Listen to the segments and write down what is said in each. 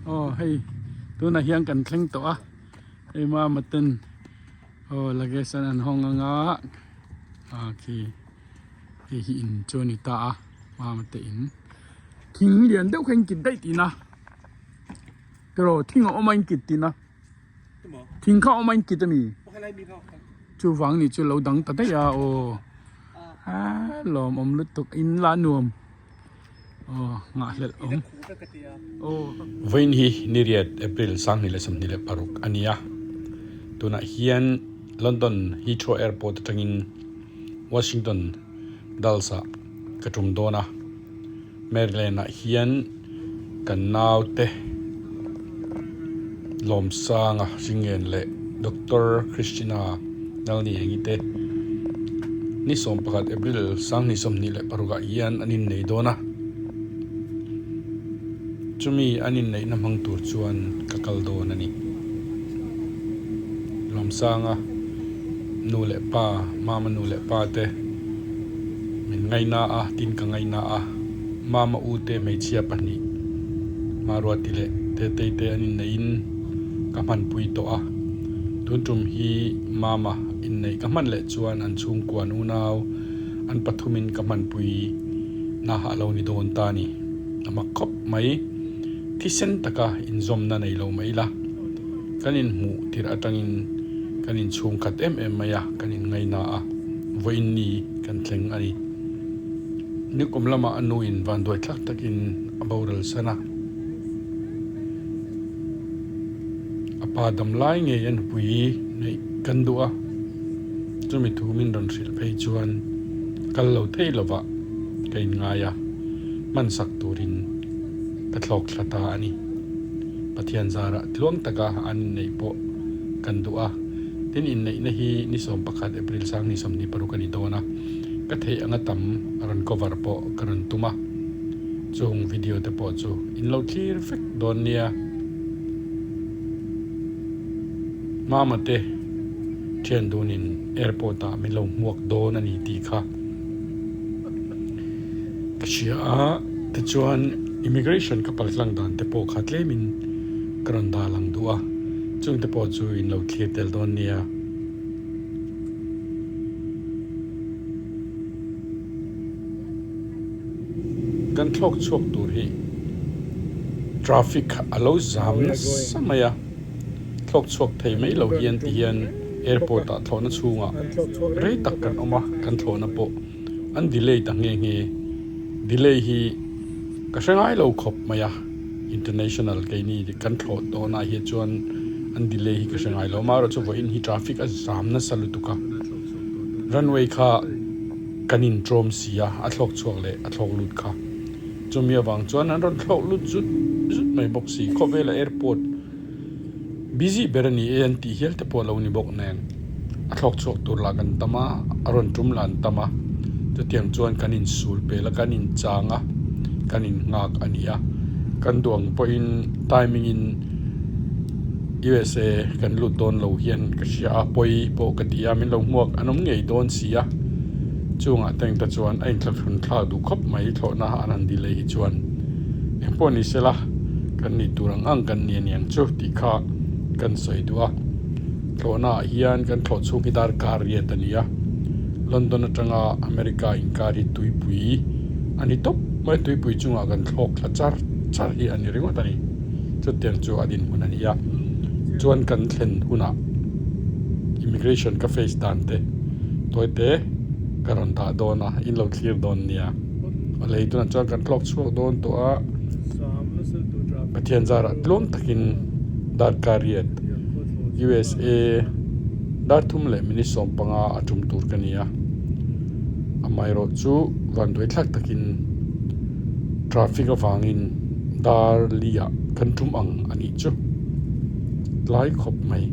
Aw hei tunah hian kan thleng tawh a hei mama ten aw luggage an an hawng anga ah khi hei hi in chu a ni ta a mama te in thing lian deuh kha in kit daih tihna tiraw thing a awm a in kit tihna thing kha a awm a in kit a mi chuvang ni chu lo dang ta daih a aw ah lawmawm lutuk in la nuam. Aw nghahhlelh awm. Aw. Vawiin hi niriat April 2026 a ni a, tunah hian London Heathrow Airport atangin Washington Dulles ah ka tum dawn a, Maryland ah hian kan naute Lawmsanga Hringen leh Doctor Christina Nalniengi te ni 11 April 2026 ah hian an innei dawn a, chumi an inneihna hmang tur chuan ka kal dawn a ni. Lawmsanga nu leh pa, mama nu leh pa te min ngaina a, tin ka ngaina a, mama u te hmeichhia pahnih Maruati leh Tetei te an inneihin ka hmanpui tawh a, tun tum hi mama inneih ka hman leh chuan an chhungkuan unau an pathumin ka hmanpui na a lo ni dawn ta a ni. A mak khawp mai, thisen taka inzawmna nei lo mai ila, kan inhmuh tirh atangin kan inchhung khat em em mai a, kan inngaina a, vawiin ni kan thleng a ni. Nikum lamah a nuin vanduai thlak takin a boral san a. A pa dam lai ngei a nupui neih kan duh a, chumi thu min rawn hrilh phei chuan kal lo thei lovah ka inngai a, hman sak turin ka thlawk thla ta a ni. Pathian zarah tluang taka an inneih pawh kan duh a, tin inneihna hi ni 11 April 2026 a ni dawn a, ka theih anga tam a rawn cover pawh ka rawn tum a, chung video te pawh chu in lo thlir vek dawn nia. Mama te thian dunin airport ah min lo hmuak dawn a ni tih kha ka hria a, tichuan immigration ka paltlang dan te pawh kha tlemin ka rawn dah lang duh a, chung te pawh chu in lo thlir tel dawn nia. Kan thlawk chhuak tur hi traffic a lo zam nasa mai a, thlawk chhuak thei mai lo hian ti hian airport ah thlawhna chhungah rei tak kan awm a, kan thlawhna pawh an delay ta nghe nghe, delay hi ka hre ngai lo khawp mai a, international keini kan thlawh tawhna ah hian chuan an delay hi ka hre ngai lo, amaherawhchu vawiin hi traffic a zam nasa lutuk a, runway kha. Kan intrawm si a, a thlawk chhuak leh a thlawk lut kha. Chumi avang chuan an rawn thlawk lut zut zut mai bawk si. Khawvela airport busy ber a ni e an tih hial te pawh a lo ni bawk nen. A thlawk chhuak tur lah kan tam a, a rawn tum lah an tam a. Chutiang chuan kan insul pel a, kan inchang a, kan innghak a ni a. Kan duh ang pawhin timing in USA kan lut dawn lo hian ka hria a, pawi pawh ka ti a, min lo hmuak an awm ngei dawn si a, chungah teng te chuan a inthlahrun thlak duh khawp mai thlawhna an han delay hi chuan engpawh ni sela kan nih tur ang ang kan ni aniang chu tih kha kan sawi duh a, thlawhna ah hian kan thlawh chhung hi darkar riat a ni a, London atanga America inkar hi tuipui a ni tawp mai, tuipui chungah kan thlawk thla char char hi a ni ringawt a ni. Chutiang chu a dinhmun a ni a, chuan kan thlen hunah immigration ka face dan te tawi te ka rawn dah dawn a, in lo thlir dawn nia. A lei tunah chuan kan thlawk chhuak dawn tawh a, Pathian zarah tluang takin darkar riat USA dar thum leh minute 15 a tum tur ka ni a, amaherawh chu vanduai thlak takin traffic avangin dar liah kan tum ang a nih chu tlai khawp mai.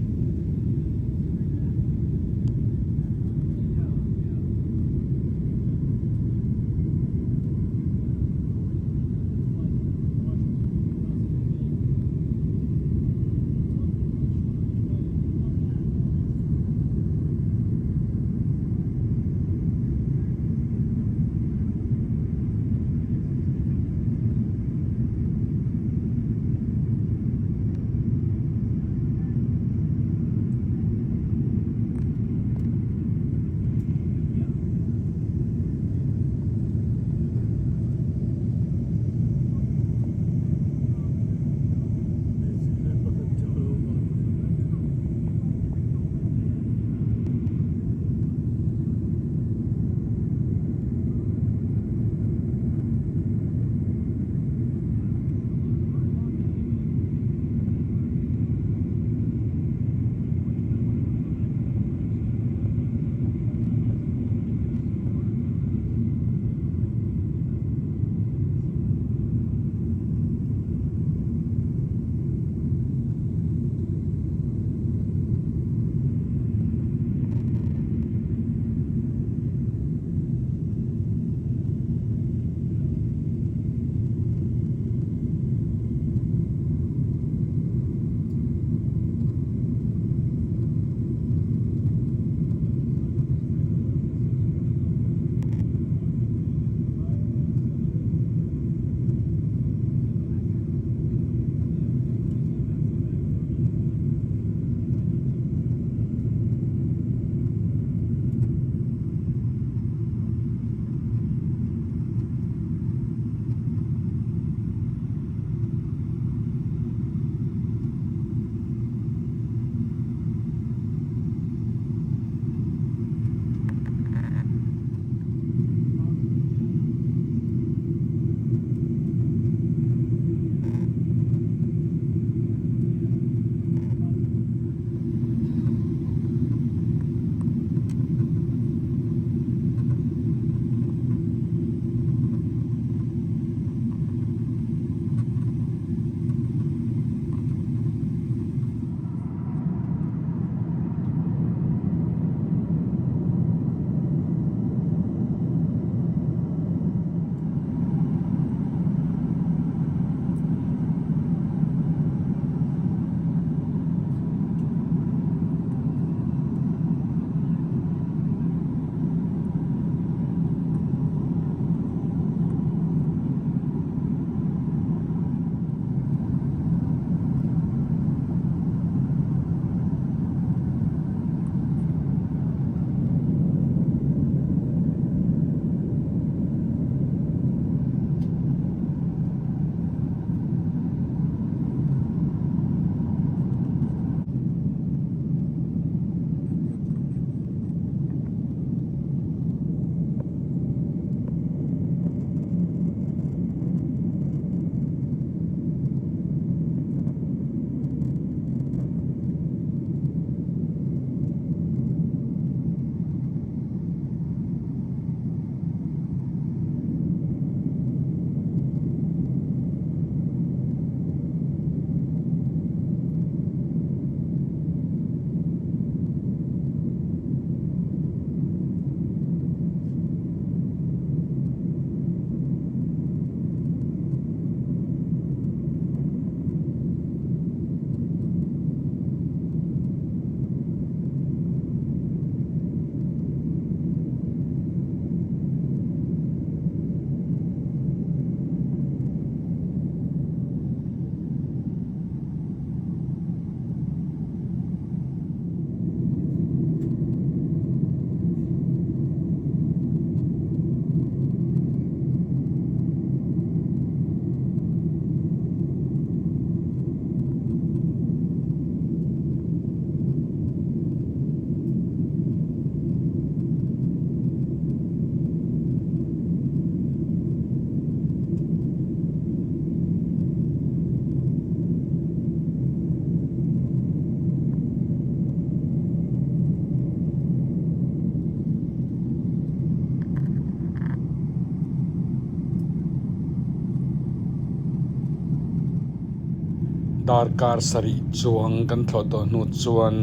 Darkar sarih chuang kan thlawh tawh hnu chuan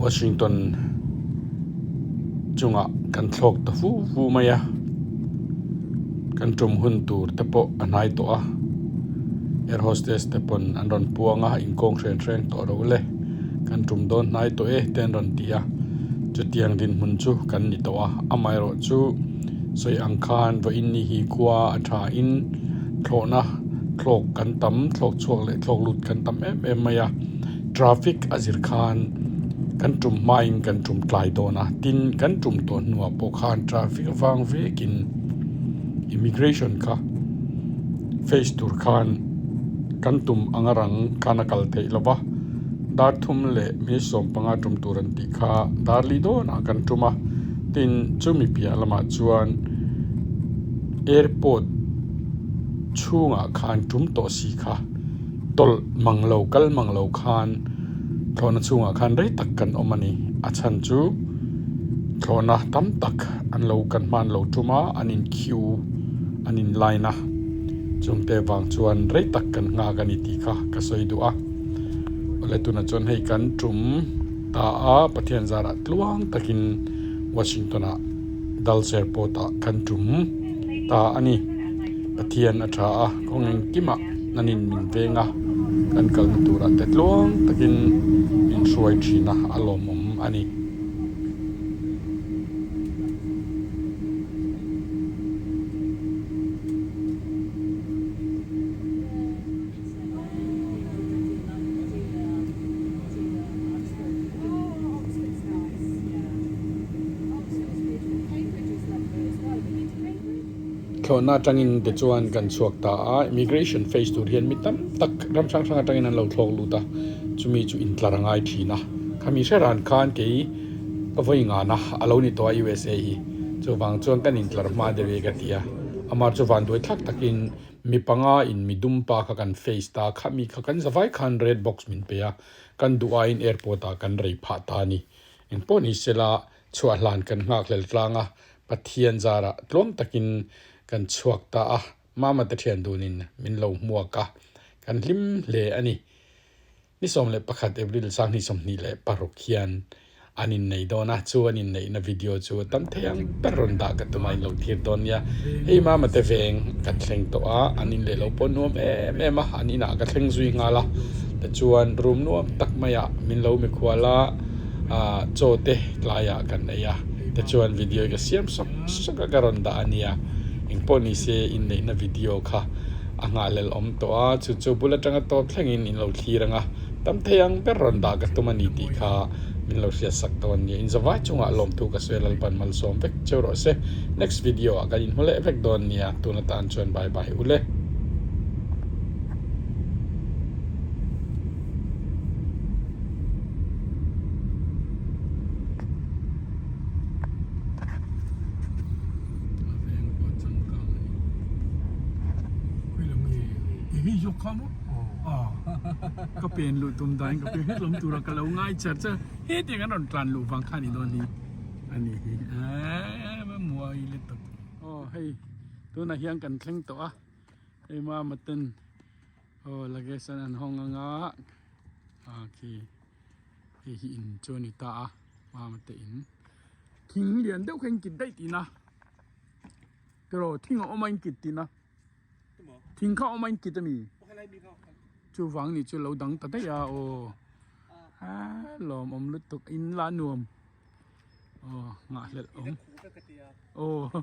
Washington chungah kan thlawk ta fu fu mai a, kan tum hun tur te pawh a hnai tawh a, air hostess te pawn an rawn puang a inkawng hren hreng tawh ro le, kan tum dawn hnai tawh e te an rawn ti a, chutiang dinhmun chu kan ni tawh a, amaherawhchu sawi ang khan vawiin ni hi khua a tha in. Thlawhna thlawk kan tam, thlawk chhuak leh thlawk lut kan tam em em mai a, traffic a zir khan kan tum hmain kan tum tlai dawn a, tin kan tum tawh hnuah pawh khan traffic avang vekin immigration kha face tur khan kan tum anga rang khan a kal theih lo va, dar thum leh minute 15 tum tur an tih kha dar li dawnah kan tum a, tin chumi piah lamah chuan. Airport chhungah khan tum tawh si kha tawlh mang lo kal mang lo khan thlawhna chhungah khan rei tak kan awm a ni. A chhan chu thlawhna tam tak an lo kan hman lo tum a, an in queue an in line a, chungte vang chuan rei tak kan nghak a ni tih kha ka sawi duh a. Awle tunah chuan hei kan tum ta a, Pathian zarah tluang takin Washington ah. Dulce Airport ah kan tum ta a ni. Pathian a tha a, kawng engkimah nanin min veng a, kan kalna turah te tluang takin min hruai thin a, a lawmawm a ni. Thlawhna atangin tichuan kan chhuak ta a, immigration face tur hian mi tam tak ram hrang hrang atangin an lo thlawk lut a, chumi chu intlar a ngai thin a, khami hre ran khan kei ka vawi ngan a, a lo ni tawh a USA hi, chuvang chuan kan intlar hma deuh e ka ti a, amah chu vanduai thlak takin Mi panga in mi dum pa kha kan face ta kha mi kha kan zavai khan red box min pe a, kan duh aiin airport ah kan rei phah ta a ni. Engpawh ni sela chhuah hlan kan nghak hlel tlang a, Pathian zarah tluang takin kan chhuak ta a, Mama te thian dunin min lo hmuak a, kan hlim hle a ni. Ni 11 April 2026 hian an innei dawn a, chu an inneihna video chu a tam thei ang ber rawn dah ka tum a, in lo thlir dawn nia. Hei Mama te veng kan thleng tawh a, an in leh lo pawh nuam em em a, an inah ka thleng zui nghal a, tichuan room nuam tak maiah min lo mikhual a, chaw te tlaiah kan ei a, tichuan video hi ka siam sawk sawk a ka rawn dah a nia, engpawh ni se inneihna video kha. A nghahhlelh awm tawh a, chu chu bul atanga tawp thlengin in lo thlir ang a, tam thei ang ber rawn dah ka tum a ni tih kha min lo hriat sak dawn nia. Inzavai chungah lawmthu ka sawi a, Lalpan malsawm vek cheu rawh se. Next video ah kan inhmu leh vek dawn nia, tun atan chuan bye bye ule. A veng pawh changkang a ni. Khawi lam nge i hi zawk kha maw? Aw ka pen luh tum dahin ka pen het lam tura ka lo ngai char char hetiang an rawn tlan luh vang kha a ni dawn hi a ni hi eee muai lutuk. Aw hei tunah hian kan thleng tawh a hei mama ten aw luggage an an hawng anga ah khi hei hi in chu a ni ta a mama te in. Thing lian deuh kha in kit daih tihna tiraw thing a awm a in kit tihna thing kha a awm a in kit a mi chuvang ni chu lo dang ta daih a aw a lawmawm lutuk in la nuam aw nghahhlelh awm aw.